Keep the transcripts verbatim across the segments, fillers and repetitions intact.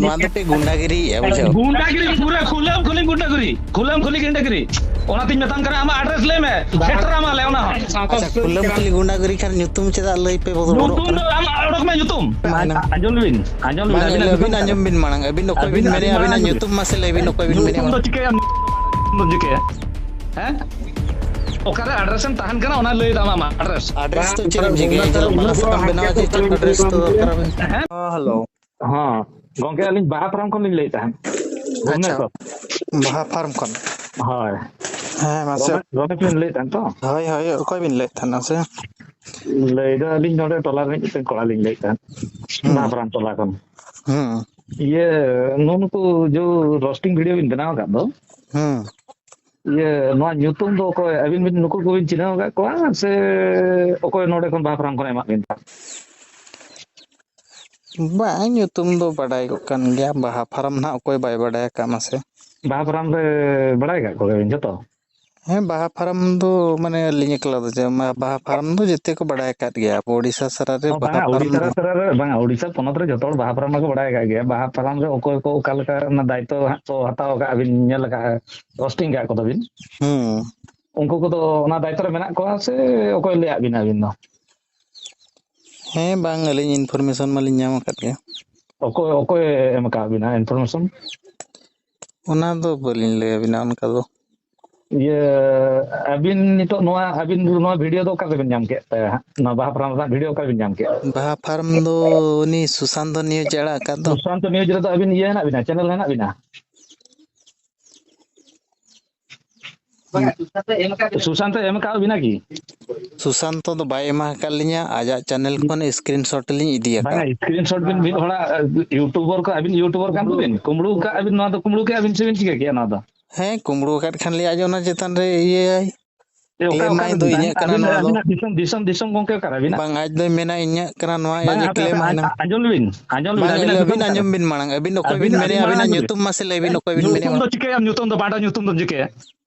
ᱱᱚᱣᱟ ᱫᱚ ᱯᱮ ᱜᱩᱱᱰᱟᱜᱤᱨᱤᱭᱮᱫᱼᱟ, ᱵᱩᱡᱷᱟᱹᱣ᱾ ᱜᱩᱱᱰᱟᱜᱤᱨᱤ, ᱯᱩᱨᱟᱹ ᱠᱷᱩᱞᱟᱹᱢ ᱠᱷᱩᱞᱤ ᱜᱩᱱᱰᱟᱜᱤᱨᱤ, ᱠᱷᱩᱞᱟᱹᱢ ᱠᱷᱩᱞᱤ ᱜᱩᱱᱰᱟᱜᱤᱨᱤ᱾ ᱚᱱᱟᱛᱤᱧ ᱢᱮᱛᱟᱢ ᱠᱟᱱᱟ, ᱟᱢᱟᱜ ᱟᱰᱨᱮᱥ ᱞᱟᱹᱭ ᱢᱮ, ᱥᱮᱴᱮᱨ ᱟᱢᱟᱞᱮ ᱚᱱᱟ ᱦᱚᱸ᱾ ᱟᱪᱪᱷᱟ, ᱠᱷᱩᱞᱟᱹᱢ ᱠᱷᱩᱞᱤ ᱜᱩᱱᱰᱟᱜᱤᱨᱤ ᱠᱷᱟᱱ ᱧᱩᱛᱩᱢ ᱪᱮᱫᱟᱜ ᱞᱟᱹᱭ ᱯᱮ ᱵᱚᱫᱚᱞᱚᱜ ᱧᱩᱛᱩᱢ ᱫᱚ ᱠᱟᱱᱟ? ᱟᱢᱟᱜ ᱚᱰᱚᱠ ᱢᱮ, ᱧᱩᱛᱩᱢ᱾ ᱢᱟ, ᱟᱸᱡᱚᱢ ᱵᱤᱱ, ᱟᱸᱡᱚᱢ ᱵᱤᱱ, ᱢᱟ, ᱟᱹᱵᱤᱱᱟᱜ ᱟᱹᱵᱤᱱ ᱧᱩᱛᱩᱢ ᱟᱸᱡᱚᱢ ᱵᱤᱱ ᱢᱟᱲᱟᱝ, ᱟᱹᱵᱤᱱ ᱚᱠᱚᱭ ᱵᱤᱱ ᱟᱹᱵᱤᱱ, ᱢᱮᱱᱮᱫᱼᱟ, ᱟᱹᱵᱤᱱᱟᱜ ᱟᱹᱵᱤᱱᱟᱜ ᱟᱸᱡᱚᱢ ᱧᱩᱛᱩᱢ ᱵᱤᱱ᱾ ᱢᱟᱥᱮ ᱞᱟᱹᱭ ᱵᱤᱱ, ᱚᱠᱚᱭ ᱵᱤᱱ ᱧᱩᱛᱩᱢ ᱢᱮᱱᱮᱫᱼᱟ? ᱫᱚ ᱪᱤᱠᱟᱹᱭᱟ? ᱧᱩᱛᱩᱢ ᱫᱚ ᱪᱤᱠᱟᱹᱭᱟ? ᱦᱮᱸ? ᱚᱠᱟᱨᱮ ᱟᱰᱨᱮᱥ ᱮᱢ ᱛᱟᱦᱮᱱ ᱠᱟᱱᱟ, ᱚᱱᱟ ᱞᱟᱹᱭ ᱫᱟᱢ ᱟᱢᱟᱜ ᱟᱰᱨᱮᱥ᱾ ᱟᱰᱨᱮᱥ ᱫᱚ ᱪᱮᱫ ᱮᱢ ᱪᱤᱠᱟᱹᱭᱟ? ᱡᱮ ᱵᱟᱦᱟ ᱥᱟᱠᱟᱢ ᱵᱮᱱᱟᱣ ᱪᱮᱫ ᱟᱰᱨᱮᱥ ᱫᱚ ᱫᱚᱨᱠᱟᱨ ᱟᱵᱮᱱ? ᱦᱮᱸ? ᱦᱮᱸ, ᱦᱮᱞᱳ᱾ ᱦᱚᱸ, ᱜᱚᱝᱠᱮ, ᱟᱹᱞᱤᱧ ᱵᱟᱦᱟ ᱯᱷᱟᱨᱟᱢ ᱠᱷᱚᱱ ᱞᱤᱧ ᱞᱟᱹᱭᱮᱫ ᱛᱟᱦᱮᱸᱫ, ᱟᱪᱪᱷᱟ, ᱵᱷᱩᱵᱽᱱᱮᱥᱚᱨ᱾ ᱵᱟᱦᱟ ᱯᱷᱟᱨᱢ ᱠᱷᱚᱱ᱾ ᱦᱳᱭ᱾ ᱦᱮᱸ, ᱢᱟᱥᱮ᱾ ᱨᱚᱢᱮ-, ᱨᱚᱢᱮᱥ ᱵᱤᱱ ᱞᱟᱹᱭᱮᱫ ᱛᱟᱦᱮᱸᱫ ᱛᱚ? ᱦᱳᱭ, ᱦᱳᱭ, ᱚᱠᱚᱭ ᱵᱤᱱ ᱞᱟᱹᱭᱮᱫ ᱛᱟᱦᱮᱸᱫ ᱢᱟᱥᱮ? ᱞᱟᱹᱭ ᱫᱚ ᱟᱹᱞᱤᱧ ᱱᱚᱰᱮ ᱴᱚᱞᱟ ᱨᱤᱱᱤᱡ ᱢᱤᱫᱴᱮᱱ ᱠᱚᱲᱟ ᱞᱤᱧ ᱞᱟᱹᱭᱮᱫ ᱛᱟᱦᱮᱸᱫ, ᱦᱩᱸ᱾ ᱵᱟᱦᱟ ᱯᱷᱟᱨᱟᱢ ᱴᱚᱞᱟ ᱠᱷᱚᱱ᱾ ᱦᱩᱸ᱾ ᱤᱭᱟᱹ, ᱱᱩᱜᱼᱩ ᱱᱩᱠᱩ ᱡᱚ ᱨᱳᱥᱴᱤᱝ ᱵᱷᱤᱰᱤᱭᱳ ᱵᱤᱱ ᱵᱮᱱᱟᱣ ᱟᱠᱟᱫ ᱫᱚ, ᱦᱩᱸ᱾ ᱤᱭᱟᱹ, ᱱᱚᱣᱟ ᱧᱩᱛᱩᱢ ᱫᱚ ᱚᱠᱚᱭ, ᱟᱹᱵᱤᱱ ᱵᱤᱱ, ᱱᱩᱠᱩ ᱠᱚᱵᱤᱱ ᱪᱤᱱᱦᱟᱹᱣ ᱟᱠᱟᱫ ᱠᱚᱣᱟ ᱥᱮ ᱚᱠᱚᱭ ᱱᱚᱰᱮ ᱠᱷᱚᱱ ᱵᱟᱦᱟ ᱯᱷᱟᱨᱟᱢ ᱠᱷᱚᱱ ᱮᱢᱟᱜ ᱵᱤᱱ ᱛᱟᱦᱮᱸᱫ? ᱵᱟᱝ, ᱧᱩᱛᱩᱢ ᱫᱚ ᱵᱟᱰᱟᱭ ᱠᱚᱜ ᱠᱟᱱ ᱜᱮᱭᱟ, ᱵᱟᱦᱟ ᱯᱷᱟᱨᱟᱢ ᱱᱟᱦᱟᱜ ᱚᱠᱚᱭ ᱵᱟᱭ ᱵᱟᱰᱟᱭ ᱟᱠᱟᱫ ᱢᱟᱥᱮ? ᱵᱟᱦᱟ ᱯᱷᱟᱨᱟᱢ ᱨᱮ ᱵᱟᱲᱟᱭ ᱟᱠᱟᱫ ᱠᱚᱜᱮᱭᱟᱵᱤᱱ ᱡᱚᱛᱚ? ᱦᱮᱸ, ᱵᱟᱦᱟ ᱯᱷᱟᱨᱟᱢ ᱫᱚ ᱢᱟᱱᱮ ᱟᱹᱞᱤᱧ ᱮᱠᱞᱟ ᱫᱚ ᱪᱮᱫ, ᱢᱟ-, ᱵᱟᱦᱟ ᱯᱷᱟᱨᱟᱢ ᱫᱚ ᱡᱚᱛᱚ ᱠᱚ ᱵᱟᱰᱟᱭ ᱟᱠᱟᱫ ᱜᱮᱭᱟ, ᱟᱵᱚ ᱳᱰᱤᱥᱟ ᱥᱟᱨᱟ ᱨᱮ ᱦᱚᱸ, ᱵᱟᱦᱟ ᱵᱟᱝᱟ, ᱯᱷᱟᱨᱟᱢ ᱳᱰᱤᱥᱟ ᱫᱚ᱾ ᱨᱮ, ᱵᱟᱝᱟ, ᱳᱰᱤᱥᱟ ᱯᱚᱱᱚᱛ ᱨᱮ ᱡᱚᱛᱚ ᱦᱚᱲ ᱵᱟᱦᱟ ᱯᱷᱟᱨᱟᱢ ᱢᱟᱠᱚ ᱵᱟᱲᱟᱭ ᱟᱠᱟᱫ ᱜᱮᱭᱟ᱾ ᱵᱟᱦᱟ ᱯᱷᱟᱨᱟᱢ ᱨᱮ ᱚᱠᱚᱭ ᱠᱚ ᱚᱠᱟ ᱞᱮᱠᱟ ᱚᱱᱟ ᱫᱟᱭᱤᱛᱛᱚ ᱦᱟᱸᱜ ᱠᱚ ᱦᱟᱛᱟᱣ ᱟᱠᱟᱫ, ᱟᱹᱵᱤᱱ ᱧᱮᱞ ᱟᱠᱟᱫᱼᱟ, ᱨᱳᱥᱴᱤᱝ ᱟᱠᱟᱫ ᱠᱚᱫᱚ ᱵᱤᱱ? ᱦᱩᱸ᱾ ᱩᱱᱠᱩ ᱠᱚᱫᱚ ᱚᱱᱟ ᱫᱟᱭᱤᱛᱛᱚ ᱨᱮ ᱢᱮᱱᱟᱜ ᱠᱚᱣᱟ ᱥᱮ ᱚᱠᱚᱭ ᱞᱟᱹᱭᱟᱫ ᱵᱤᱱᱟ ᱟᱹᱵᱤᱱ ᱫᱚ? ᱦᱮᱸ, ᱵᱟᱝ, ᱟᱹᱞᱤᱧ ᱤᱱᱯᱷᱚᱨᱢᱮᱥᱚᱱ ᱢᱟᱞᱤᱧ ᱧᱟᱢ ᱟᱠᱟᱫ ᱜᱮᱭᱟ᱾ ᱚᱠᱚᱭ, ᱚᱠᱚᱭ ᱮᱢ ᱟᱠᱟᱫ ᱵᱤᱱᱟ ᱤᱱᱯᱷᱚᱨᱢᱮᱥᱚᱱ? ᱚᱱᱟ ᱫᱚ ᱵᱟᱹᱞᱤᱧ ᱞᱟᱹᱭ ᱟᱵᱤᱱᱟ ᱚᱱᱠᱟ ᱫᱚ᱾ ᱤᱭᱟᱹ, ᱟᱹᱵᱤᱱ ᱱᱤᱛᱚᱜ ᱱᱚᱣᱟ, ᱟᱹᱵᱤᱱ ᱱᱚᱣᱟ ᱵᱷᱤᱰᱤᱭᱳ ᱫᱚ ᱚᱠᱟ ᱨᱮᱵᱤᱱ ᱧᱟᱢ ᱠᱮᱫ ᱛᱮ ᱦᱟᱸᱜ? ᱱᱚᱣᱟ ᱵᱟᱦᱟ ᱯᱷᱟᱨᱟᱢ ᱨᱮᱱᱟᱜ ᱵᱷᱤᱰᱤᱭᱳ ᱚᱠᱟ ᱨᱮᱵᱤᱱ ᱧᱟᱢ ᱠᱮᱫᱼᱟ? ᱵᱟᱦᱟ ᱯᱷᱟᱨᱢ ᱫᱚ ᱩᱱᱤ ᱥᱩᱥᱟᱱᱛ ᱱᱤᱭᱩᱡᱽ ᱮ ᱟᱲᱟᱜ ᱟᱠᱟᱫ ᱫᱚ᱾ ᱥᱩᱥᱟᱱᱛ ᱱᱤᱭᱩᱡᱽ ᱨᱮᱫᱚ ᱟᱹᱵᱤᱱ ᱤᱭᱟᱹ ᱦᱮᱱᱟᱜ ᱵᱤᱱᱟ, ᱪᱮᱱᱮᱞ ᱦᱮᱱᱟᱜ ᱵᱤᱱᱟ? ᱥᱩᱥᱟᱱᱛ ᱮ ᱮᱢ ᱟᱠᱟᱫ ᱵᱤᱱᱟ ᱠᱤ? ᱥᱩᱥᱟᱱᱛᱚ ᱫᱚ ᱵᱟᱭ ᱮᱢᱟ ᱟᱠᱟᱫ ᱞᱤᱧᱟ, ᱟᱡᱟᱜ ᱪᱮᱱᱮᱞ ᱠᱷᱚᱱ ᱥᱠᱨᱤᱱᱥᱚᱴ ᱞᱤᱧ ᱤᱫᱤ ᱟᱠᱟᱫ᱾ ᱵᱟᱝᱟ, ᱥᱠᱨᱤᱱᱥᱚᱴ ᱵᱤᱱ, ᱢᱤᱫ ᱦᱚᱲᱟᱜ ᱤᱭᱩᱴᱩᱵᱟᱨ ᱠᱚ, ᱟᱹᱵᱤᱱ ᱤᱭᱩᱴᱩᱵᱟᱨ ᱠᱟᱱ ᱫᱚᱵᱤᱱ, ᱠᱩᱢᱵᱽᱲᱩ ᱟᱠᱟᱫ ᱟᱹᱵᱤᱱ, ᱱᱚᱣᱟ ᱫᱚ ᱠᱩᱢᱵᱽᱲᱩ ᱠᱮᱫ ᱟᱹᱵᱤᱱ ᱥᱮ ᱵᱤᱱ ᱪᱤᱠᱟᱹ ᱠᱮᱫᱼᱟ ᱱᱚᱣᱟ ᱫᱚ? ᱦᱮᱸ, ᱠᱩᱢᱵᱽᱲᱩ ᱟᱠᱟᱫ ᱠᱷᱟᱱ ᱞᱤᱧ ᱟᱡ ᱚᱱᱟ ᱪᱮᱛᱟᱱ ᱨᱮ ᱤᱭᱟᱹᱭᱟᱭ᱾ ᱮ, ᱚᱠᱟ, ᱠᱞᱮᱢ ᱚᱠᱟ ᱟᱭ ᱫᱚ ᱨᱮᱵᱤᱱ ᱤᱧᱟᱹᱜ ᱛᱟᱦᱮᱱᱟ? ᱠᱟᱱᱟ ᱟᱹᱵᱤᱱ, ᱱᱚᱣᱟ ᱫᱚ᱾ ᱟᱹᱵᱤᱱᱟᱜ ᱫᱤᱥᱚᱢ, ᱫᱤᱥᱚᱢ, ᱫᱤᱥᱚᱢ ᱜᱚᱝᱠᱮ ᱚᱠᱟᱨᱮ ᱟᱹᱵᱤᱱᱟᱜ? ᱵᱟᱝ, ᱟᱡ ᱫᱚᱭ ᱢᱮᱱᱟ ᱤᱧᱟᱹᱜ ᱠᱟᱱᱟ ᱱᱚᱣᱟ, ᱵᱟᱝ, ᱤᱭᱟᱹ ᱦᱟᱯᱮ, ᱠᱞᱮᱢ ᱦᱟᱯᱮ, ᱟᱭ ᱱᱟ᱾ ᱟᱸᱡᱚᱢ ᱞᱮᱵᱤᱱ, ᱟᱸᱡᱚᱢ ᱞᱮᱵᱤᱱ, ᱵᱟᱝ, ᱟᱹᱵᱤᱱᱟᱜ ᱟᱹᱵᱤᱱ ᱫᱤᱥᱚᱢ ᱟᱸᱡᱚᱢ ᱚᱠᱟᱨᱮ? ᱵᱤᱱ ᱢᱮᱱᱮᱫᱼᱟ, ᱟᱹᱵᱤᱱᱟᱜ ᱟᱹᱵᱤᱱᱟᱜ ᱟᱸᱡᱚᱢ ᱵᱤᱱ ᱢᱟᱲᱟᱝ, ᱟᱹᱵᱤᱱ ᱚᱠᱚᱭ ᱵᱤᱱ ᱧᱩᱛᱩᱢ ᱢᱮᱱᱮᱫᱼᱟ? ᱢᱟᱥᱮ ᱞᱟᱹᱭ ᱵᱤᱱ, ᱚᱠᱚᱭ ᱵᱤᱱ ᱧᱩᱛᱩᱢ ᱢᱮᱱᱮᱫᱼᱟ? ᱫᱚ ᱪᱤᱠᱟᱹᱭᱟᱢ? ᱧᱩᱛᱩᱢ ᱫᱚ ᱵᱟᱰᱟ ᱧᱩᱛᱩᱢ ᱫᱚᱢ ᱪᱤᱠᱟᱹᱭᱟ?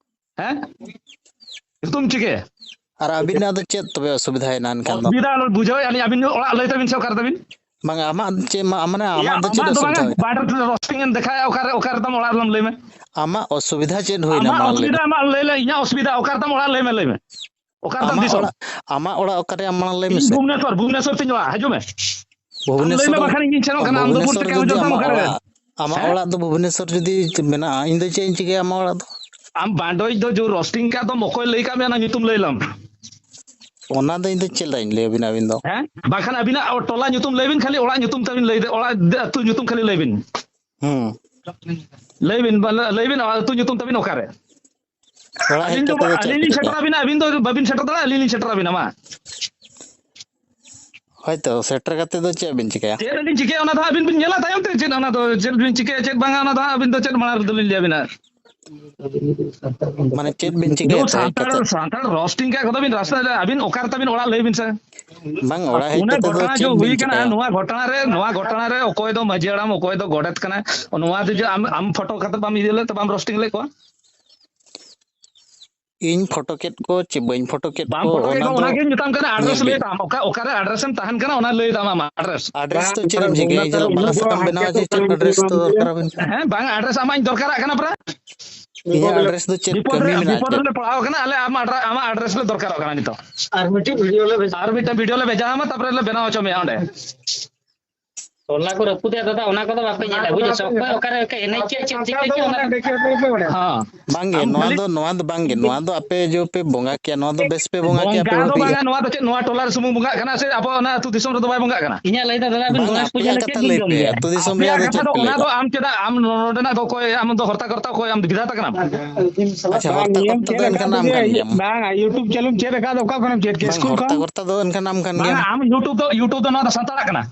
ᱦᱮᱸ? ᱧᱩᱛᱩᱢ ᱪᱤᱠᱟᱹᱭᱟ? ᱟᱨ ᱟᱹᱵᱤᱱᱟᱜ ᱫᱚ ᱪᱮᱫ ᱛᱚᱵᱮ ᱚᱥᱩᱵᱤᱫᱷᱟᱭᱮᱱᱟ ᱮᱱᱠᱷᱟᱱ ᱫᱚ? ᱚᱥᱩᱵᱤᱫᱷᱟ ᱟᱞᱚ ᱵᱩᱡᱷᱟᱹᱣᱮᱫᱼᱟ ᱞᱤᱧ, ᱟᱹᱵᱤᱱ ᱚᱲᱟᱜ ᱞᱟᱹᱭ ᱛᱟᱹᱵᱤᱱ ᱥᱮ ᱚᱠᱟᱨᱮ ᱛᱟᱹᱵᱤᱱ? ᱵᱟᱝ, ᱟᱢᱟᱜ ᱪᱮᱫ ᱢᱟ-, ᱢᱟᱱᱮ ᱟᱢᱟᱜ ᱫᱚ ᱪᱮᱫ ᱚᱥᱩᱵᱤᱫᱷᱟ ᱦᱩᱭ? ᱵᱟᱨ ᱨᱳᱥᱴᱤᱝ ᱮᱢ ᱫᱮᱠᱷᱟᱭᱟ, ᱚᱠᱟᱨᱮ, ᱚᱠᱟᱨᱮ ᱛᱟᱢ ᱚᱲᱟᱜ ᱞᱟᱹᱭ ᱢᱮ᱾ ᱟᱢᱟᱜ ᱚᱥᱩᱵᱤᱫᱷᱟ ᱪᱮᱫ ᱦᱩᱭᱱᱟ, ᱟᱢᱟᱜ ᱢᱟ ᱞᱟᱹᱭ ᱚᱥᱩᱵᱤᱫᱷᱟ ᱢᱮ᱾ ᱟᱢᱟᱜ ᱞᱟᱹᱭ ᱞᱮ, ᱤᱧᱟᱹᱜ ᱚᱥᱩᱵᱤᱫᱷᱟ ᱚᱠᱟᱨᱮ ᱛᱟᱢ ᱚᱲᱟᱜ ᱞᱟᱹᱭ ᱢᱮ, ᱞᱟᱹᱭ ᱢᱮ᱾ ᱚᱠᱟᱨᱮ ᱛᱟᱢ ᱟᱢᱟᱜ ᱫᱤᱥᱚᱢ? ᱚᱲᱟᱜ, ᱟᱢᱟᱜ ᱚᱲᱟᱜ ᱚᱠᱟᱨᱮ, ᱟᱢ ᱢᱟᱲᱟᱝ ᱞᱟᱹᱭ ᱤᱧ ᱢᱮᱥᱮ᱾ ᱵᱷᱩᱵᱽᱱᱮᱥᱚᱨ, ᱵᱷᱩᱵᱽᱱᱮᱥᱚᱨ ᱛᱤᱧ ᱚᱲᱟᱜ, ᱦᱤᱡᱩᱜ ᱢᱮ᱾ ᱟᱢ ᱞᱟᱹᱭ ᱢᱮ, ᱵᱷᱩᱵᱽᱱᱮᱥᱚᱨ, ᱵᱟᱠᱷᱟᱱ ᱤᱧᱤᱧ ᱥᱮᱱᱚᱜ ᱠᱟᱱᱟ, ᱟᱢ ᱫᱚ ᱵᱷᱩᱵᱽᱱᱮᱥᱚᱨ ᱵᱩᱞᱴᱤ ᱠᱟᱹᱢᱤ ᱡᱩᱫᱤ ᱡᱚᱛᱟᱢ ᱟᱢᱟᱜ ᱚᱠᱟᱨᱮ? ᱚᱲᱟᱜ, ᱟᱢᱟᱜ ᱦᱮᱸ? ᱚᱲᱟᱜ ᱫᱚ ᱵᱷᱩᱵᱽᱱᱮᱥᱚᱨ ᱡᱩᱫᱤ ᱢᱮᱱᱟᱜᱼᱟ, ᱤᱧ ᱫᱚ ᱪᱮᱫ ᱤᱧ ᱪᱤᱠᱟᱹᱭᱟ ᱟᱢᱟᱜ ᱚᱲᱟᱜ ᱫᱚ? ᱟᱢ ᱵᱟᱸᱰᱚᱡ ᱫᱚ ᱡᱳ ᱨᱳᱥᱴᱤᱝ ᱠᱟᱜ ᱫᱚᱢ, ᱚᱠᱚᱭ ᱞᱟᱹᱭ ᱠᱟᱜ ᱢᱮᱭᱟ ᱚᱱᱟ ᱧᱩᱛᱩᱢ ᱞᱟᱹᱭ ᱞᱟᱢ? ᱚᱱᱟ ᱫᱚ ᱤᱧ ᱫᱚ ᱪᱮᱫ ᱞᱮᱠᱟᱧ ᱞᱟᱹᱭ ᱟᱵᱤᱱᱟ ᱟᱹᱵᱤᱱ ᱫᱚ? ᱦᱮᱸ? ᱵᱟᱠᱷᱟᱱ ᱟᱹᱵᱤᱱᱟᱜ ᱴᱚᱞᱟ ᱧᱩᱛᱩᱢ ᱞᱟᱹᱭ ᱵᱤᱱ, ᱠᱷᱟᱹᱞᱤ ᱚᱲᱟᱜ ᱧᱩᱛᱩᱢ ᱛᱟᱵᱤᱱ ᱞᱟᱹᱭ, ᱚᱲᱟᱜ ᱟᱹᱛᱩ ᱧᱩᱛᱩᱢ ᱠᱷᱟᱹᱞᱤ ᱞᱟᱹᱭ ᱵᱤᱱ᱾ ᱦᱩᱸ᱾ ᱞᱟᱹᱭ ᱵᱤᱱ, ᱵᱟ-, ᱞᱟᱹᱭ ᱵᱤᱱ, ᱟᱹᱛᱩ ᱧᱩᱛᱩᱢ ᱛᱟᱵᱤᱱ ᱚᱠᱟᱨᱮ? ᱚᱲᱟᱜ ᱦᱮᱡ ᱟᱹᱞᱤᱧ ᱫᱚ, ᱠᱟᱛᱮ ᱫᱚ ᱪᱮᱫ ᱟᱹᱞᱤᱧ ᱯᱮ ᱞᱤᱧ ᱪᱤᱠᱟᱹᱭᱟ? ᱥᱮᱴᱮᱨ ᱟᱵᱤᱱᱟ, ᱟᱹᱵᱤᱱ ᱫᱚ ᱵᱟᱵᱤᱱ ᱥᱮᱴᱮᱨ ᱫᱟᱲᱮᱭᱟᱜᱼᱟ, ᱟᱹᱞᱤᱧ ᱞᱤᱧ ᱥᱮᱴᱮᱨ ᱟᱵᱤᱱᱟ, ᱢᱟ᱾ ᱦᱳᱭᱛᱚ, ᱥᱮᱴᱮᱨ ᱠᱟᱛᱮ ᱫᱚ ᱪᱮᱫ ᱵᱤᱱ ᱪᱤᱠᱟᱹᱭᱟ? ᱪᱮᱫ ᱞᱤᱧ ᱪᱤᱠᱟᱹᱭᱟ, ᱚᱱᱟ ᱫᱚ ᱦᱟᱸᱜ ᱟᱹᱵᱤᱱ ᱵᱤᱱ ᱧᱮᱞᱟ ᱛᱟᱭᱚᱢ ᱛᱮ, ᱪᱮᱫ ᱚᱱᱟ ᱫᱚ, ᱪᱮᱫ ᱵᱤᱱ ᱪᱤᱠᱟᱹᱭᱟ, ᱪᱮᱫ ᱵᱟᱝᱟ, ᱚᱱᱟ ᱫᱚ ᱦᱟᱸᱜ ᱟᱹᱵᱤᱱ ᱫᱚ ᱪᱮᱫ ᱢᱟᱲᱟᱝ ᱨᱮᱫᱚ ᱞᱤᱧ ᱞᱟᱹᱭ ᱟᱵᱤᱱᱟ᱾ ᱢᱟᱱᱮ ᱪᱮᱫ ᱵᱤᱱ ᱪᱤᱠᱟᱹᱭᱟ ᱡᱮ ᱛᱟᱦᱮᱸ ᱥᱟᱱᱛᱟᱲ, ᱠᱟᱛᱮ? ᱥᱟᱱᱛᱟᱲ ᱨᱳᱥᱴᱤᱝ ᱠᱟᱜ ᱠᱚᱫᱚ ᱵᱤᱱ ᱨᱟᱥᱛᱟ ᱨᱮ, ᱟᱹᱵᱤᱱ ᱚᱠᱟ ᱨᱮ ᱛᱟᱵᱤᱱ ᱚᱲᱟᱜ ᱞᱟᱹᱭ ᱵᱤᱱ ᱥᱮ? ᱵᱟᱝ, ᱚᱲᱟᱜ ᱦᱮᱡ ᱩᱱᱟᱹᱜ ᱠᱟᱛᱮ ᱫᱚ ᱜᱷᱚᱴᱚᱱᱟ ᱪᱮᱫ ᱡᱚ ᱵᱤᱱ ᱦᱩᱭ ᱠᱟᱱᱟ, ᱪᱤᱠᱟᱹᱭᱟ? ᱱᱚᱣᱟ ᱜᱷᱚᱴᱚᱱᱟ ᱨᱮ, ᱱᱚᱣᱟ ᱜᱷᱚᱴᱚᱱᱟ ᱨᱮ ᱚᱠᱚᱭ ᱫᱚ ᱢᱟᱹᱡᱷᱤ ᱦᱟᱲᱟᱢ, ᱚᱠᱚᱭ ᱫᱚ ᱜᱚᱰᱮᱛ ᱠᱟᱱᱟᱭ, ᱱᱚᱣᱟ ᱫᱚ ᱡᱮ ᱟᱢ, ᱟᱢ ᱯᱷᱳᱴᱳ ᱠᱟᱛᱮ ᱵᱟᱢ ᱤᱫᱤ ᱞᱮᱫ ᱛᱮ ᱵᱟᱢ ᱨᱳᱥᱴᱤᱝ ᱞᱮᱫ ᱠᱚᱣᱟ? ᱤᱧ ᱯᱷᱳᱴᱳ ᱠᱮᱫ ᱠᱚ ᱪᱮ ᱵᱟᱹᱧ ᱯᱷᱳᱴᱳ ᱠᱮᱫ ᱵᱟᱢ ᱠᱚ, ᱯᱷᱳᱴᱳ ᱠᱮᱫ ᱚᱱᱟ ᱠᱚ, ᱫᱚ ᱚᱱᱟᱜᱮ ᱢᱮᱛᱟᱢ ᱠᱟᱱᱟ, ᱧᱮᱞ ᱟᱰᱨᱮᱥ ᱞᱟᱹᱭ ᱵᱤᱱ᱾ ᱛᱟᱢ, ᱚᱠᱟ, ᱚᱠᱟᱨᱮ ᱟᱰᱨᱮᱥ ᱮᱢ ᱛᱟᱦᱮᱱ ᱠᱟᱱᱟ, ᱚᱱᱟ ᱞᱟᱹᱭ ᱛᱟᱢ ᱟᱢᱟᱜ ᱟᱰᱨᱮᱥ᱾ ᱟᱰᱨᱮᱥ ᱫᱚ ᱪᱮᱫ ᱮᱢ ᱪᱤᱠᱟᱹᱭᱟ? ᱤᱧ ᱫᱚ ᱢᱟᱞᱟ ᱥᱟᱠᱟᱢ ᱵᱮᱱᱟᱣᱟ ᱪᱮ ᱪᱮᱫ ᱟᱰᱨᱮᱥ ᱫᱚ ᱫᱚᱨᱠᱟᱨ ᱟᱵᱤᱱ ᱠᱟᱱᱟ? ᱦᱮᱸ, ᱵᱟᱝ, ᱟᱰᱨᱮᱥ ᱟᱢᱟᱜ ᱤᱧ ᱫᱚᱨᱠᱟᱨᱟᱜ ᱠᱟᱱᱟ ᱯᱩᱨᱟ᱾ ᱤᱧᱟᱹᱜ ᱟᱰᱨᱮᱥ ᱫᱚ ᱪᱮᱫ ᱵᱤᱯᱚᱫ ᱠᱟᱹᱢᱤ ᱨᱮ, ᱢᱮᱱᱟᱜᱼᱟ ᱵᱤᱯᱚᱫ ᱪᱮᱫ? ᱨᱮᱞᱮ ᱯᱟᱲᱟᱣ ᱠᱟᱱᱟ ᱟᱞᱮ, ᱟᱢᱟᱜ ᱟᱰᱨᱟ-, ᱟᱢᱟᱜ ᱟᱰᱨᱮᱥ ᱞᱮ ᱫᱚᱨᱠᱟᱨᱚᱜ ᱠᱟᱱᱟ ᱱᱤᱛᱚᱜ᱾ ᱟᱨ ᱢᱤᱫᱴᱮᱱ ᱵᱷᱤᱰᱤᱭᱳ ᱞᱮ ᱵᱷᱮᱡᱟ ᱟᱢᱟ, ᱛᱟᱨᱯᱚᱨᱮ ᱞᱮ ᱵᱮᱱᱟᱣ ᱦᱚᱪᱚ ᱢᱮᱭᱟ ᱚᱸᱰᱮ᱾ ᱴᱚᱞᱟ ᱠᱚ ᱨᱟᱹᱯᱩᱫᱮᱜᱼᱟ ᱫᱟᱫᱟ, ᱚᱱᱟ ᱠᱚᱫᱚ ᱵᱟᱯᱮ ᱧᱮᱞᱟ, ᱵᱩᱡᱷᱟᱹᱣ ᱥᱮ? ᱚᱠᱚᱭ ᱚᱠᱟᱨᱮ ᱪᱮᱫ ᱮᱱᱮᱡ ᱠᱮᱫ, ᱪᱮᱫ ᱪᱤᱠᱟᱹ ᱠᱮᱫ, ᱚᱱᱟ ᱫᱚ ᱦᱮᱸ᱾ ᱵᱟᱝᱜᱮ, ᱟᱢ ᱱᱚᱣᱟ ᱠᱷᱟᱹᱞᱤ ᱫᱚ, ᱱᱚᱣᱟ ᱫᱚ ᱵᱟᱝᱜᱮ, ᱱᱚᱣᱟ ᱫᱚ ᱟᱯᱮ ᱡᱮ ᱯᱮ ᱵᱚᱸᱜᱟ ᱠᱮᱭᱟ, ᱱᱚᱣᱟ ᱫᱚ ᱵᱮᱥ ᱯᱮ ᱵᱚᱸᱜᱟ ᱠᱮᱭᱟ, ᱵᱚᱸᱜᱟ ᱱᱚᱣᱟ ᱫᱚ ᱫᱚ ᱤᱭᱟᱹ ᱵᱟᱝᱟ, ᱱᱚᱣᱟ ᱫᱚ ᱪᱮᱫ ᱱᱚᱣᱟ ᱴᱚᱞᱟ ᱨᱮ ᱥᱩᱢᱩᱝ ᱵᱚᱸᱜᱟᱜ ᱠᱟᱱᱟ ᱥᱮ ᱟᱵᱚ ᱚᱱᱟ ᱟᱹᱛᱩ ᱫᱤᱥᱚᱢ ᱨᱮᱫᱚ ᱵᱟᱭ ᱵᱚᱸᱜᱟᱜ ᱠᱟᱱᱟ? ᱤᱧᱟᱹᱜ ᱞᱟᱹᱭ ᱫᱚ ᱫᱟᱫᱟ, ᱟᱹᱵᱤᱱ ᱵᱟᱝ, ᱜᱚᱬᱮᱥ ᱯᱩᱡᱟᱹ ᱟᱯᱮᱭᱟᱜ ᱞᱮ ᱠᱟᱛᱷᱟ ᱪᱮᱫ ᱞᱟᱹᱭ ᱵᱤᱱ ᱯᱮ, ᱡᱚᱢ ᱜᱮᱭᱟ? ᱟᱹᱛᱩ ᱫᱤᱥᱚᱢ ᱟᱯᱮᱭᱟᱜ ᱨᱮᱭᱟᱜ ᱫᱚ ᱠᱟᱛᱷᱟ ᱫᱚ ᱪᱮᱫ ᱯᱮ ᱞᱟᱹᱭ ᱚᱱᱟ ᱫᱚ ᱠᱮᱭᱟ? ᱟᱢ ᱪᱮᱫᱟᱜ ᱟᱢ ᱱᱚᱰᱮᱱᱟᱜ ᱫᱚ ᱚᱠᱚᱭ, ᱟᱢ ᱫᱚ ᱦᱚᱨᱛᱟ ᱠᱚ ᱚᱠᱚᱭ, ᱟᱢ ᱫᱚ ᱵᱤᱫᱷᱟᱛᱟ ᱠᱟᱱᱟᱢ? ᱟᱪᱪᱷᱟ, ᱵᱟᱝ, ᱦᱚᱨᱛᱟ ᱱᱤᱭᱚᱢ ᱠᱚᱨᱛᱟ ᱫᱚ ᱪᱮᱫ ᱮᱱᱠᱷᱟᱱ ᱞᱮᱠᱟᱛᱮ ᱟᱢ ᱡᱮ, ᱠᱟᱱ ᱜᱮᱭᱟᱢ᱾ ᱵᱟᱝ, YouTube channel ᱮᱢ ᱪᱮᱫ ᱟᱠᱟᱫ, ᱚᱠᱟ ᱠᱷᱚᱱᱮᱢ ᱪᱮᱫ ᱠᱮᱫ? ᱵᱟᱝ, ᱥᱠᱩᱞ ᱦᱚᱨᱛᱟ ᱠᱷᱚᱱ? ᱠᱚᱨᱛᱟ ᱫᱚ ᱮᱱᱠᱷᱟᱱ ᱟᱢ ᱠᱟᱱ ᱵᱟᱝ, ᱜᱮᱭᱟᱢ᱾ ᱟᱢ YouTube ᱫᱚ, YouTube ᱫᱚ ᱱᱚᱣᱟ ᱫᱚ ᱥᱟᱱᱛᱟᱲᱟᱜ ᱠᱟᱱᱟ᱾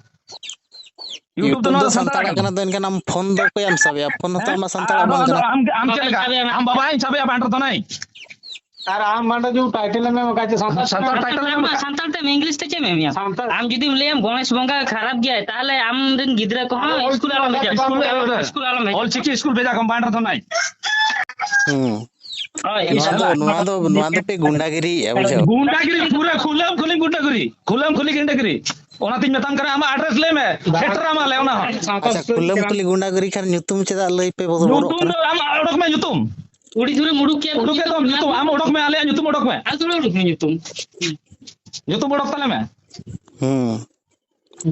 YouTube ᱫᱚ YouTube ᱱᱚᱣᱟ ᱫᱚ ᱫᱚ ᱥᱟᱱᱛᱟᱲᱟᱜ ᱥᱟᱱᱛᱟᱲᱟᱜ ᱠᱟᱱᱟ᱾ ᱠᱟᱱᱟ, ᱫᱚ ᱮᱱᱠᱷᱟᱱ ᱟᱢ ᱯᱷᱳᱱ ᱫᱚ ᱚᱠᱚᱭᱟᱢ ᱥᱟᱵᱮᱭᱟ? ᱯᱷᱳᱱ ᱦᱚᱸᱛᱚ ᱦᱮᱸ? ᱟᱢᱟᱜ ᱥᱟᱱᱛᱟᱲᱟᱜ ᱟᱫᱚ, ᱵᱟᱝ ᱟᱫᱚ ᱠᱟᱱᱟ᱾ ᱟᱢ, ᱟᱢ ᱪᱮᱫ ᱞᱮᱠᱟ? ᱟᱢ ᱵᱟᱵᱟᱧ ᱥᱟᱵᱮᱭᱟ ᱵᱟᱝ ᱨᱮᱫᱚ ᱱᱟᱭ? ᱟᱨ ᱟᱢ ᱵᱟᱝ ᱫᱚ title ᱮᱢ ᱮᱢ ᱟᱠᱟᱫ ᱪᱮ ᱥᱟᱱᱛᱟᱲ? ᱥᱟᱱᱛᱟᱲ title ᱮᱢ ᱮᱢ ᱟᱠᱟᱫ? ᱥᱟᱱᱛᱟᱲ ᱛᱮᱢ English ᱛᱮ ᱪᱮᱫ ᱮᱢ ᱮᱢᱮᱭᱟ? ᱥᱟᱱᱛᱟᱲ᱾ ᱟᱢ ᱡᱩᱫᱤᱢ ᱞᱟᱹᱭᱟᱢ ᱜᱚᱬᱮᱥ ᱵᱚᱸᱜᱟ ᱠᱷᱟᱨᱟᱯ ᱜᱮᱭᱟᱭ, ᱛᱟᱦᱚᱞᱮ ᱟᱢ ᱨᱮᱱ ᱜᱤᱫᱽᱨᱟᱹ ᱠᱚᱦᱚᱸ ᱟᱫᱚ ᱚᱞ ᱥᱠᱩᱞ ᱟᱞᱚᱢ ᱵᱷᱮᱡᱟ ᱠᱚᱣᱟ᱾ ᱥᱠᱩᱞ ᱟᱞᱚᱢ ᱵᱷᱮᱡᱟ ᱠᱚᱣᱟ᱾ ᱚᱞ ᱪᱤᱠᱤ ᱥᱠᱩᱞ ᱵᱷᱮᱡᱟ ᱠᱚᱢ ᱵᱟᱝ ᱨᱮᱫᱚ ᱱᱟᱭ᱾ ᱦᱩᱸ᱾ ᱦᱳᱭ, ᱱᱚᱣᱟ ᱫᱚ, ᱱᱚᱣᱟ ᱫᱚ, ᱱᱚᱣᱟ ᱫᱚ ᱯᱮ ᱜᱩᱱᱰᱟᱜᱤᱨᱤᱭᱮᱜᱼᱟ, ᱵᱩᱡᱷᱟᱹᱣ? ᱜᱩᱱᱰᱟᱜᱤᱨᱤ, ᱯᱩᱨᱟᱹ ᱠᱷᱩᱞᱟᱹᱢ ᱠᱷᱩᱞᱤ ᱜᱩᱱᱰᱟᱜᱤᱨᱤ, ᱠᱷᱩᱞᱟᱹᱢ ᱠᱷᱩᱞᱤ ᱜᱩᱱᱰᱟᱜᱤᱨᱤ᱾ ᱚᱱᱟᱛᱤᱧ ᱢᱮᱛᱟᱢ ᱠᱟᱱᱟ, ᱟᱢᱟᱜ ᱟᱰᱨᱮᱥ ᱞᱟᱹᱭ ᱢᱮ, ᱥᱮᱴᱮᱨ ᱟᱢᱟᱞᱮ ᱚᱱᱟ ᱦᱚᱸ᱾ ᱟᱪᱪᱷᱟ, ᱠᱩᱞᱟᱹᱢ ᱠᱩᱞᱤ ᱜᱩᱱᱰᱟᱹᱜᱤᱨᱤ ᱠᱷᱟᱱ ᱧᱩᱛᱩᱢ ᱪᱮᱫᱟᱜ ᱞᱟᱹᱭ ᱯᱮ ᱵᱚᱫᱚᱞᱚᱜ ᱧᱩᱛᱩᱢ ᱠᱟᱱᱟ? ᱫᱚ ᱟᱢ ᱚᱰᱚᱠ ᱢᱮ, ᱧᱩᱛᱩᱢ᱾ ᱩᱰᱤ ᱫᱷᱩᱨᱮᱢ ᱩᱰᱩᱠ ᱠᱮᱫ ᱩᱰᱩᱠ ᱠᱮᱫ ᱫᱚᱢ ᱧᱩᱛᱩᱢ, ᱟᱢ ᱚᱰᱚᱠ ᱢᱮ, ᱟᱞᱮᱭᱟᱜ ᱧᱩᱛᱩᱢ ᱚᱰᱚᱠ ᱢᱮ᱾ ᱟᱨ ᱫᱷᱩᱨᱮ ᱩᱰᱩᱠ ᱢᱮ ᱧᱩᱛᱩᱢ᱾ ᱧᱩᱛᱩᱢ ᱚᱰᱚᱠ ᱛᱟᱞᱮ ᱢᱮ᱾ ᱦᱩᱸ᱾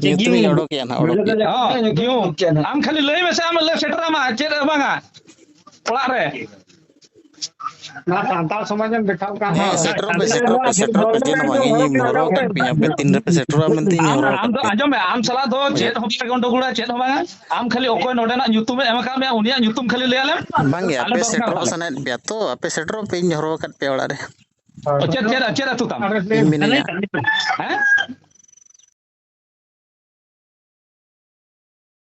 ᱡᱮ ᱧᱩᱛᱩᱢ ᱤᱧ ᱜᱤᱭᱩ᱾ ᱚᱰᱚᱠᱮᱜᱼᱟ ᱱᱟᱦᱟᱜ, ᱚᱰᱚᱠᱮᱜᱼᱟ᱾ ᱦᱚᱸ, ᱜᱤᱭᱩ᱾ ᱟᱢ ᱠᱷᱟᱹᱞᱤ ᱞᱟᱹᱭ ᱢᱮᱥᱮ, ᱟᱢ ᱞᱮ ᱥᱮᱴᱮᱨᱟᱢᱟ, ᱪᱮᱫ ᱦᱚᱸ ᱵᱟᱝᱟ᱾ ᱚᱲᱟᱜ ᱨᱮ᱾ ᱱᱚᱣᱟ ᱥᱟᱱᱛᱟᱲ ᱥᱚᱢᱟᱡᱽ ᱮᱢ ᱫᱮᱠᱷᱟᱣ ᱠᱟᱱ ᱦᱮᱸ, ᱦᱚᱲ᱾ ᱥᱮᱴᱮᱨᱚᱜ ᱯᱮ, ᱥᱮᱴᱮᱨᱚᱜ ᱯᱮ, ᱥᱮᱴᱮᱨᱚᱜ ᱯᱮ, ᱪᱮᱫ ᱦᱚᱸ ᱵᱟᱝ, ᱤᱧᱤᱧ ᱦᱚᱨᱦᱚ ᱟᱠᱟᱫ ᱯᱮᱭᱟ, ᱟᱯᱮ ᱛᱤᱱ ᱨᱮᱯᱮ ᱥᱮᱴᱮᱨᱚᱜᱼᱟ ᱢᱮᱱᱛᱮ ᱤᱧ ᱦᱚᱨᱦᱚ ᱟᱢ ᱟᱠᱟᱫ ᱫᱚ ᱯᱮᱭᱟ᱾ ᱟᱸᱡᱚᱢ ᱢᱮ, ᱟᱢ ᱥᱟᱞᱟᱜ ᱫᱚ ᱪᱮᱫ ᱦᱚᱸ ᱵᱟᱭ ᱜᱚᱱᱰᱚᱜᱳᱲᱟ, ᱪᱮᱫ ᱦᱚᱸ ᱵᱟᱝᱟ᱾ ᱟᱢ ᱠᱷᱟᱹᱞᱤ ᱚᱠᱚᱭ ᱱᱚᱰᱮᱱᱟᱜ ᱧᱩᱛᱩᱢᱮ ᱮᱢ ᱟᱠᱟᱫ ᱢᱮᱭᱟ, ᱩᱱᱤᱭᱟᱜ ᱧᱩᱛᱩᱢ ᱠᱷᱟᱹᱞᱤ ᱞᱟᱹᱭ ᱟᱞᱮᱢ᱾ ᱵᱟᱝᱜᱮ, ᱟᱞᱮ ᱟᱯᱮ ᱫᱚᱨᱠᱟᱨ ᱥᱮᱴᱮᱨᱚᱜ ᱟᱞᱮ᱾ ᱥᱟᱱᱟᱭᱮᱫ ᱯᱮᱭᱟ ᱛᱚ, ᱟᱯᱮ ᱥᱮᱴᱮᱨᱚᱜ ᱯᱮ, ᱤᱧ ᱦᱚᱨᱦᱚ ᱟᱠᱟᱫ ᱯᱮᱭᱟ ᱚᱲᱟᱜ ᱨᱮ᱾ ᱚ, ᱪᱮᱫ, ᱪᱮᱫ, ᱪᱮᱫ ᱟᱹᱛᱩ ᱛᱟᱢ? ᱤᱧ ᱢᱤᱱᱟᱹᱧᱟ᱾ ᱦᱮᱸ?